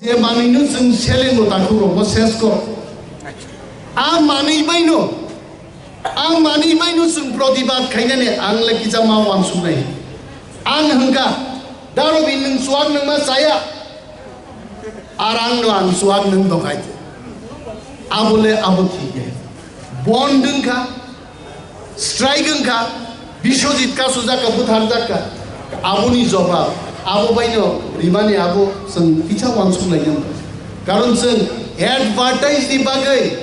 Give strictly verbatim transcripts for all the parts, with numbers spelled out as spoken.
Je manwino chwng selengo takhuk rokbo ses kok. A manwi baino, a manwi baino chwng protibad khainani ang le kisa ma wansuknai. Ang hwnkha, Darobin nwng chuak nwngma chaya. Ar ang no ang chuak nwng dokai. Abo le abo thik ya. Bon dwngkha, strike wngkha, Biswajit kasujak kha, butharjak kha. Aboni jobab, abo baino rimani abo chwng kisa wansuk lainani. Karon chwng advertise ni bagwi,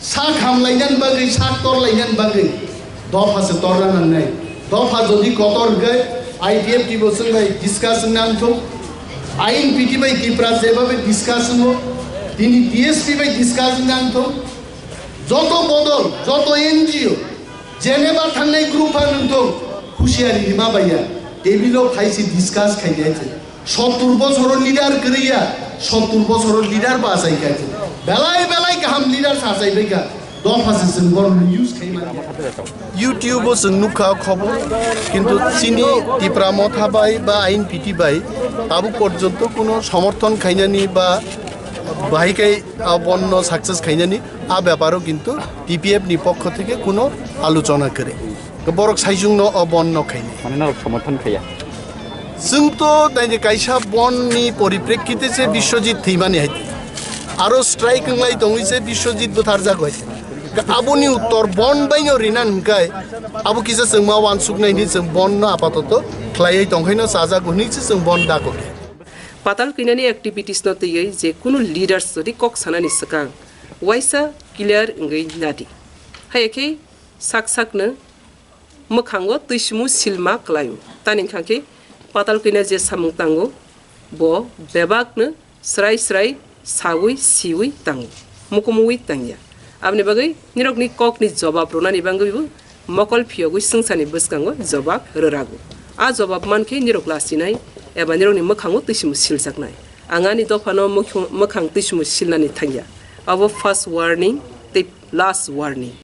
sak hamlainani bagwi, sak torlainani bagwi dopha se torna nangnai. Dopha jodi kotor hwnkhe I T F T bo chwng bai discuss wngna wngthung. Ain P T bai Tipra jeba bai discuss wngo. Tini D S P bai discuss wngna wngthung. Joto bodol, joto N G O, Geneva thangnai group phan wngthung, husiari rima baiya, table o khaisi discuss khainai se. Sottur bosoro leader kwrwiya, sottur bosoro leader ba achai kha se. Belai belai kaham leader sa achai bai kha, dopha se chwng borok no use khai manya. YouTube o chwng nukha khobor, kintu chini Tipra Motha bai ba Ain P T bai tabuk porjonto kuno somorthon khainani ba bahai kai a bonno success khainani a beparo kintu T P F ni pokho theke kuno alochona kwrwi. Borok saichungno o bonno khainai. Mane norok somorthon khaiya. Chwng to taini kaisa bonni poriprekkite se Biswajit thwimani hai. Aro strike wnglai tongwi se Biswajit butharjak hai. Aboni uttor bon baino rinan hwnkhe abo kisa chwng ma wansuknai hinwi chwng bonno apatoto khlaiwi tongkhaino chajago hinwi se chwng bon dago. Patal Kwinani activities no twiwi je kunu leaders jodi kok sanani swkang waisa clear wngwi nadi. Haiya khe sak sakno mwkhango twisimu silma kwlaio. Tani wngkha khe Patal Kwina je samung tango, bo bebakno srai srai saui siui tango, mukumui tangya. Aboni bagwi nirokni kokni jobab rwnani bagwibo mokol phiyogwi swngcharni bwskango jobab rwrago. A jobab mankhe nirok lasinai eba nirokni mwkhango twisimu siljaknai. Ang ani dophano mwkhang, mwkhang twisimu silnani thangya. Abo first warning tei last warning.